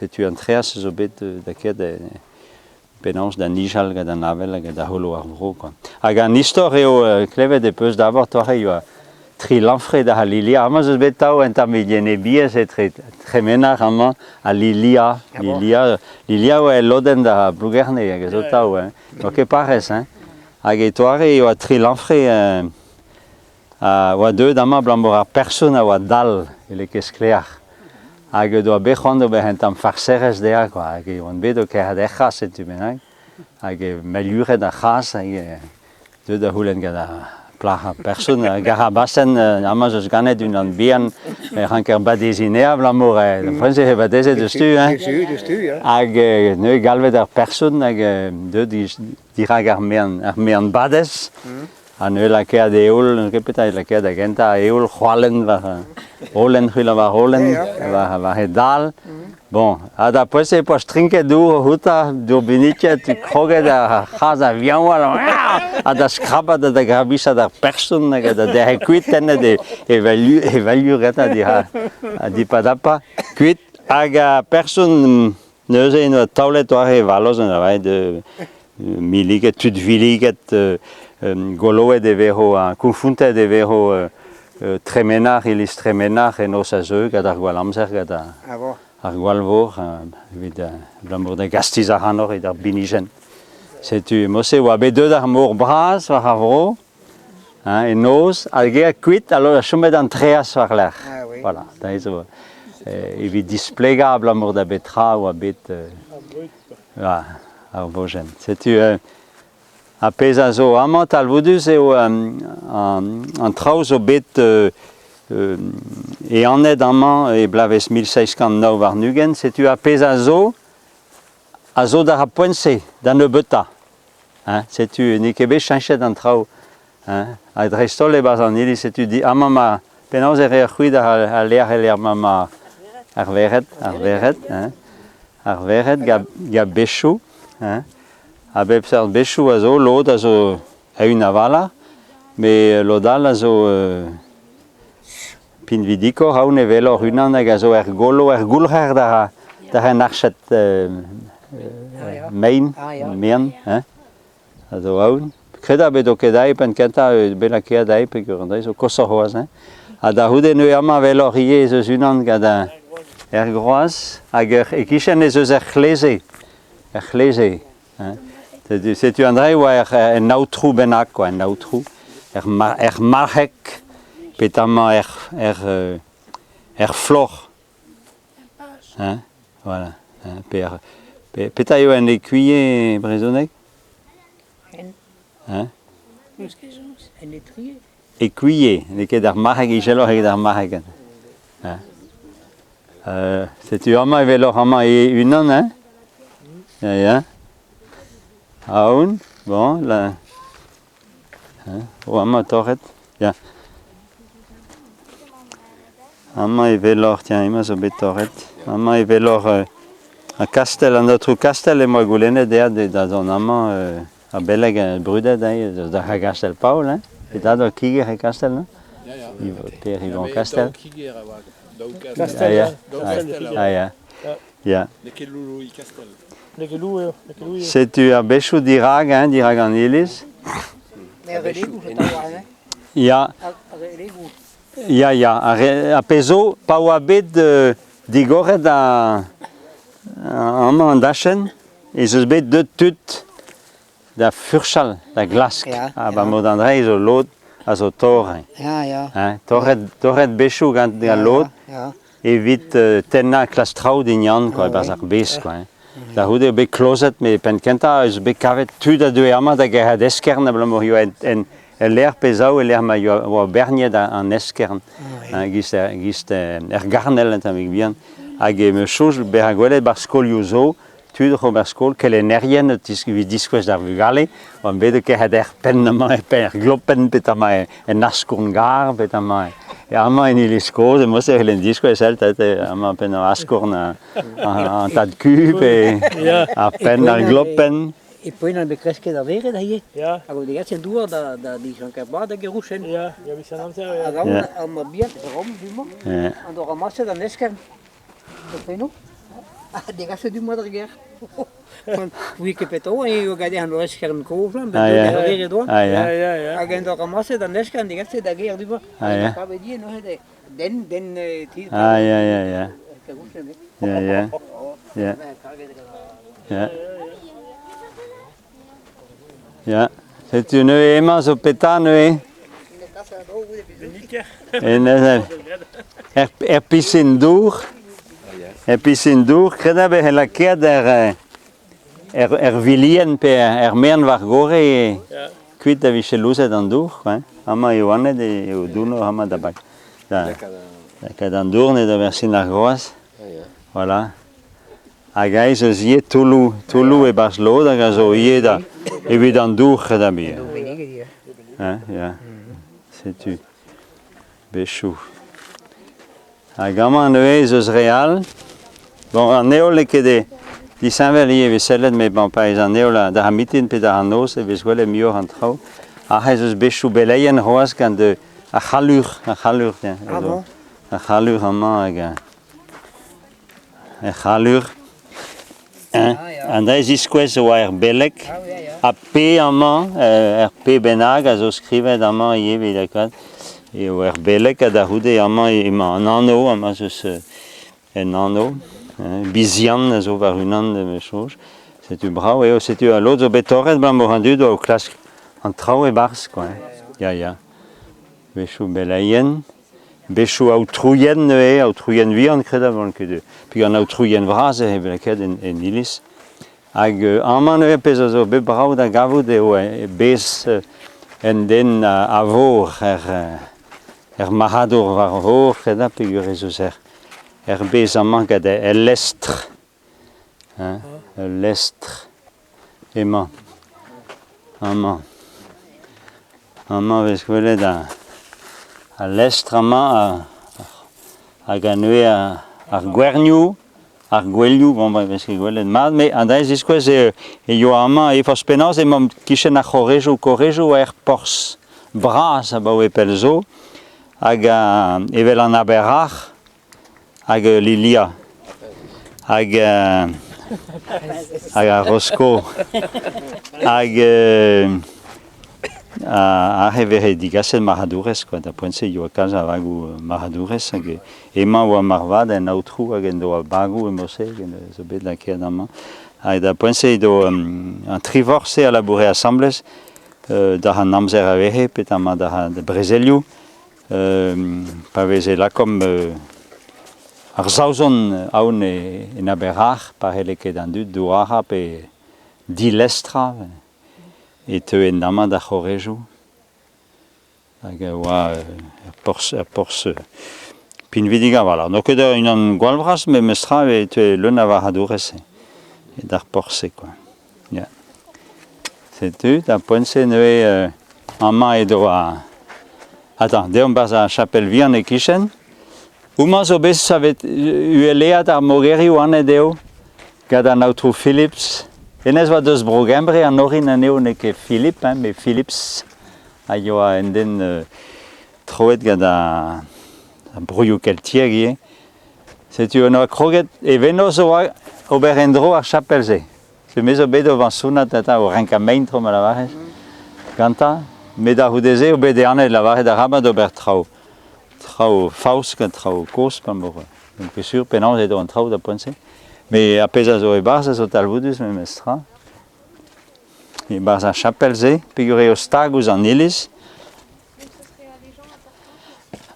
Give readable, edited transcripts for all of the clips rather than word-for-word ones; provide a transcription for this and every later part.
Setu an treaz zo bet lakaet penaos da nijal gant an avel hag da c'holo ar vro kwa. Hag an istor eo klevet e peus d'abord toare ioa tri lanfred ha Lilia. Amañ 'z eus bet tav un tamm enebiezh etre Tremenar amañ ha Lilia. Lilia, Lilia oa el lodenn da Blougerne hag a zo tav hein. N'oa ket parrez hein. Hag e toare e oa tri lanfre a oa deuet amañ abalamour ar person a oa dall, e ket sklaer. Hag o doa bet c'hoant d'ober un tamm farserezh dezhañ kwa, hag e oant bet o kerc'hat er c'hras setu bennak, hag e mailhuret ar c'hras hag deuet da c'houlenn gant ar plac'h ar person Garabasenn amañ 'z eus ganet unan bihan e ranker badeziñ anezhañ abalamour prense e badezet deus-tu hein. Hag neuze galvet ar person hag deuet dirak ar mean ar mean badez Ha neuze lakaet eoul, n'eus ket petra lakaet da gentañ, eoul c'hoalenn war holen, c'hwil war holen, war, war he dal. Bon, ha da poent-se e poa strinket dour outañ, dour binniget, kroget ar c'hazh a viaoual, ha da skrabat ha da grabisat ar person hag da derc'hel kuit tennet e, e valioù, e valioù gantañ dira, dipadapa, kuit. Hag ar person Neuze en doa taolet war e vallozh en avat milliget, tud villiget, goloet e vezo, konfontet e vezo Tremenar, iliz Tremenar en noz a zeu gant ar gwall amzer, gant ar gwall-vor, evit abalamour da gastiz ac'hanoc'h evit ar binijenn. Setu mod-se e oa bet deuet ar mor bras war ar vro, hein, en noz, hag aet kuit, alors chomet an treaz war-lerc'h. Ah, oui. Voilà, da zo evit displegañ abalamour da betra oa bet ah, ar vojenn. Setu ar pezh a zo amañ talvoudus eo an traoù zo bet ehanet amañ e bloavezh 1729, setu ar pezh a zo a zo d'ar poent-se, da nebeutañ. Hein, setu n'eo ket bet cheñchet an traoù. Hein. Ha dreist-holl e-barzh an iliz, setu di amañ ma penaos e reer c'hwi d'ar al lec'h e-lec'h ma ma ar vered, ar vered, hein. Ar vered ga, ga bechoù, hein. A bep seurt bechoù a zo, lod a zo eeun a-walc'h, met lod all a zo pinvidikoc'h aon e weloc'h unan hag a zo er golo, er goulc'her da da un arched mein, mean, hein, a zo aon. Kredabl edo ket aet penn kentañ, bet lakaet aet peogwir an dra zo koshoc'h c'hoazh hein. Ha da c'houde neuze amañ weloc'h ivez ez eus unan gant er groaz hag e-kichen ez eus er c'hleze, er c'hleze. Hein. Setu an dra e oa en aotrou bennak, quoi, en aotrou, er, er marc'heg, petamant er, er, er floc'h. Hein, voilà. Hein, pe, pe, petra eo en écuyer e brezhoneg? En. Hein? En étrier. Écuyer, n'eo ket ar marc'heg izeloc'h eget ar marc'heg. Hein. Setu amañ eveloc'h amañ e-unan, hein? Ya, ya. Aon, bon, là. Hein, oh, amañ torret, ya. Amañ e weloc'h, tiens, emañ zo bet torret. Amañ e weloc'h ar kastell, an aotrou Kastell em boa goulennet dezhañ da zont amañ ar beleg brudet hein, eus da Gastell Paol, hein. E dad oa kiger e Kastell, non? Ya, ya. Pierre Yvon Kastell. Daou kiger a oa. Daou Kastell, ya. Daou kastell a oa. Ah, ya. Ya. N'eo ket Louis Kastell. N'eo ket Lou eo, n'eo ket Lou eo. Setu ar bechoù dirak, hein, dirak an iliz. Ya. Ya, ya. Ar pezh zo, pa oa bet digoret amañ an dachenn, ez eus bet deuet tud da furchal, da glask. Ha ba mod an dra zo lod a zo torret. Ya, ya. Hein, torret, torret bechoù gant lod evit tennañ klas traoù din Yann quoi, e-barzh ar bez quoi. Hein. Da c'houde eo bet klozet, met penn kentañ eus bet kavet tud a deue amañ da gerc'hat eskern abalamour eo en, en, el lec'h pe zaou, el lec'h ma oa berniet an eskern, hein, giz, giz er garnel un tammig bihan. Hag em eus soñj bezañ gwelet 'barzh skolioù zo, tud oc'h ober skol, kelennerien evit diskouez d'ar vugale, oan bet o kerc'hat er penn amañ, er penn, er glopenn, petra en askorn-gar, petra amañ en iliz kozh, e-mod-se e c'hellen diskouez, amañ penn an askorn an tad-ku pe ar penn ar glopenn. E poent an bet kresket ar vered ivez. Ya. Hag o degaset an douar da da disankañ mat hag e rouchen. Ya, ya, mis an amzer. Hag amañ, an bihan, rom du-mañ, an doa ramaset an eskern. O fennoù. Ha degaset du-mañ d'ar gêr. Ouie ket petra oa, eo gant an eskern kozh, Ah, ya. bet oa. Ah, ya. Ya, ya, ya. Hag en doa ramaset an eskern degaset da gêr du-mañ. Ah, ya. Kavet ivez neuze de- den, den eh, ti. Ah, ya, ya, ya. Ya, ya. Ya. Ya. Ya. Setu neuze emañ zo petra neuze? Niker. Enez, er, er pisin dour, er pisin dour, kredabl e lakaet er, eh, er, er vilien pe er mean war gore e, Ya. kuit da vije louzet an dour, quoi, hein. Amañ eo anet eo dounor amañ da bak. Da, lakaat an dour ne da versin ar groaz. Voilà. Hag aes eus ivez toulloù, toulloù e-barzh lod hag a zo ivez da evit an dour kredabl. Hein, ya. Setu. Bechoù. Hag amañ neuze ez eus re all. Bon, an heol n'eo ket e disheñvel ivez e vez sellet, met bon, pa ez an heol da ar mitin pe da an noz e vez gwelet muioc'h an traoù. Aze ez eus bechoù beleien c'hoazh gant ar c'halur, ar c'halur, tiens. Ah bon? Ar c'halur amañ hag ar c'halur. Hein? Ah, ya. An dra ziskouez e oa er beleg. Ah, ya, ya. Ha P amañ, er P bennak a zo skrivet amañ ivez evit lakaat eo er beleg ha da c'houde amañ emañ an anv, amañ ez eus un anv, hein, Bizian a zo war unan me soñj. Setu brav eo, setu al lod zo bet torret abalamour an dud o klask an traoù e-barzh quoi. Ya, ya. Wechoù beleien, wechoù aotrouien neuze, aotrouien vihan kredabl ket. Puis an aotrouien vras e vez lakaet en, en iliz. Hag amañ neuze pezh a zo bet brav da gavout eo bez un den a vor er, er marc'hadour war vor, kredabl peogwir ez eus er, er bez amañ gant el lestr. Hein, ul lestr emañ. Amañ. Amañ vez gwelet al lestr amañ hag anezhe ar gwernioù, ar gouelioù, bon, ba, vez ket gwelet mat, met an dra ziskouez e, e yoa amañ, e forzh penaos emañ kichen ar c'horejoù, korejoù er porzh bras abaoe pell zo, hag evel an Aber-Ac'h hag Lilia hag hag ar Rosko hag aze e veze digaset marc'hadourez quoi da poent-se e oa kalz a vagoù marc'hadourez hag emañ oa marvat en aotrou hag en doa bagoù e-mod-se hag zo bet lakaet amañ hag da poent-se edo an tri vor-se a laboure asambles da an amzer a veze petamant da brezelioù pa veze lakaomp ar Saozon aon en Aber-Ac'h pa c'helle ket an dud douarañ pe dilestrañ e teuent amañ d'ar c'horejoù hag a oa ur porzh ur porzh pinvidik a-walc'h. N'eo ket unan gwall vras memestra e teue leun a varc'hadourezh d'ar porzh-se quoi. Ya. Setu, da poent-se neuze amañ edo ar... Attends, deomp 'barzh ar chapel vihan e-kichen. Homañ zo bet savet uheleat ar mogerioù anez dezho gant an aotrou Philips. Hennezh oa deus Bro-Gembre an orin anezho n'eo ket Philippe, hein, met Philips a yoa un den troet gant ar broioù keltiek ivez. Setu en doa kroget e vennozh oa ober en-dro ar chapel-se. Setu me zo bet o vañsonat eta o renkañ mein tro ma lavarez gantañ. Met a-c'houde-se eo bet ehanet lavaret arabat ober traoù. Traoù faos gant traoù kozh pa 'mo n'on ket sur penaos edo an traoù da poent-se. Met ar pezh a zo e-barzh a zo talvoudus memestra. E-barzh ar chapel-se, peogwir eo stag ouzh an iliz.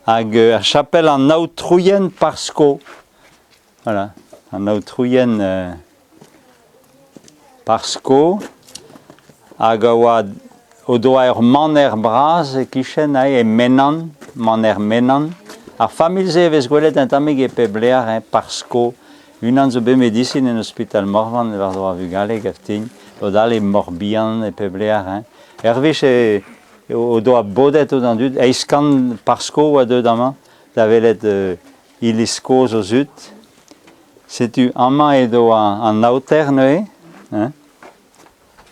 Hag ar chapel an Aotrouien Parsko. Voilà, an Aotrouien Parsko hag a oa o doa ur maner bras e-kichen aze e Menan, maner Menan. Ar familh-se e vez gwelet un tammig e pep lec'h, hein, Parsko. Unan zo bet medisin en ospital Morvan war-dro ar vugale, gav din. Lod all e Morbihan e pep lec'h. Hein. Hervez e, o doa bodet tout an dud, eizh kant Parsko oa deuet amañ da welet iliz kozh o zud. Setu amañ edo an aoter neuze, hein.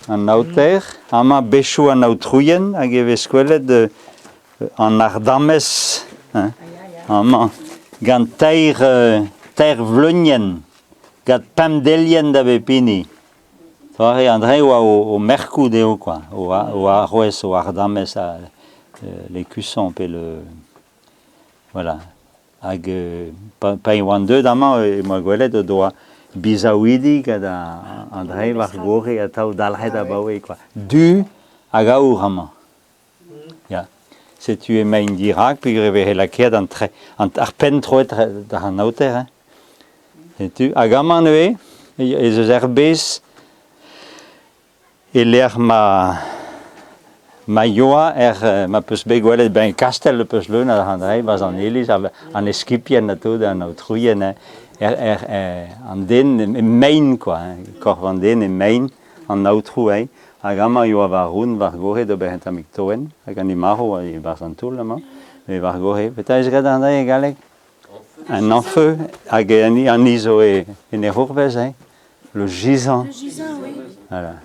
An aoter, amañ bechoù an aotrouien hag e vez gwelet an ardamez hein, amañ gant teir, teir vleunienn. Gant pemp delienn da bep hini. Doare an dra oa o merkoù dezho kwa, o arouez, o ardamez, l'écusson pe le... Voilà. Hag pa e oan deuet amañ em boa gwelet o doa bizaouidi gant an dra war gorre atav dalc'het abaoe kwa. Du hag aour amañ. Ya. Setu emaint dirak peogwir e veze lakaet an tre ar penn troet d'ar an aoter hein. Setu hag amañ neuze ez eus er bez e-lec'h ma ma yoa er ma peus bet gwelet ben Kastell peus leun an dra 'barzh an iliz an eskipien ha tout an aotrouien hein er er an den e mein kwa hein korf an den e mein an aotrou hein hag amañ e oa war roun war gorre d'ober un tammig toenn hag an marv e-barzh an toull amañ met war gorre petra ez graet an dra e galleg? Un enfeu hag an hi zo en e c'hourvez hein le gisant. Le gisant, oui. Voilà,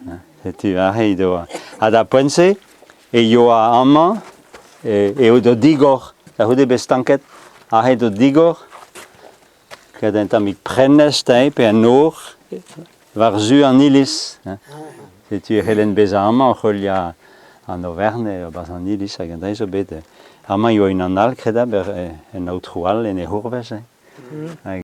setu aze he doa. Ha da poent-se e yoa amañ eo do digor da c'houde bet stanket aze do digor gant un tammig prenestr hein, pe un nor war-zu an iliz. Hein. Setu e c'hellen bezañ amañ oc'h heuliañ an overn e-barzh an iliz hag an dra zo bet. Amañ e oa unan all kredabl, un aotrou all en e c'hourvez. Hein. Hag